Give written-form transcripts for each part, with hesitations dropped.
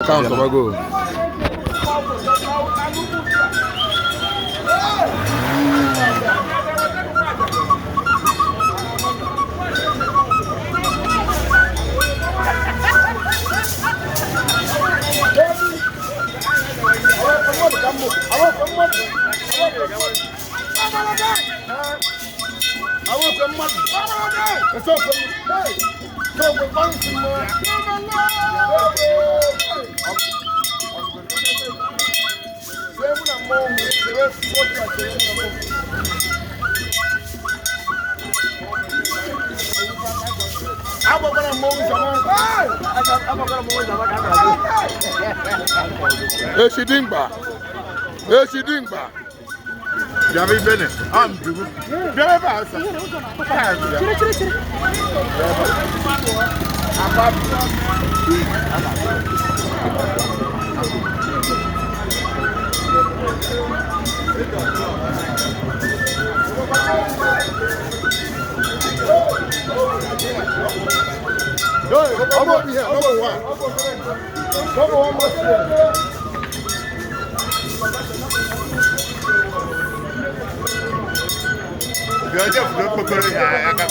Count bago. Echi dimkpa. Echi dimkpa. Bịa ibene, a m juru. Bịa ebe a sọ. Chere, chere, chere. Come over here, number one. Number one must be. Bịa onye furu okpokoro ya aka.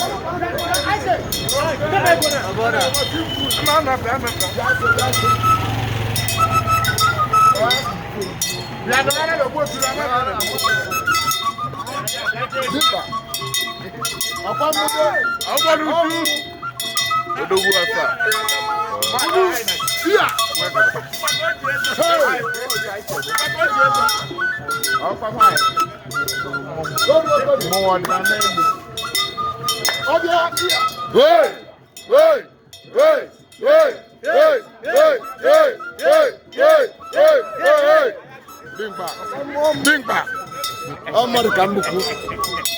Bịa dọgara n'ogbu otulu ama. Dimkpa. Ọkwa mmudo. Ọgbọrọ uju. Odogwu asaa. Iya. Hey. Ọkwa nwaanyị. Mmụọ dị n'elu. Ọbịa. Iya. Hey. Hey. Hey. Hey. Hey. Hey. Hey. Hey. Hey. Hey. Hey. Hey. Dimkpa. Dimkpa. Ọ mmadụ ka nnukwu.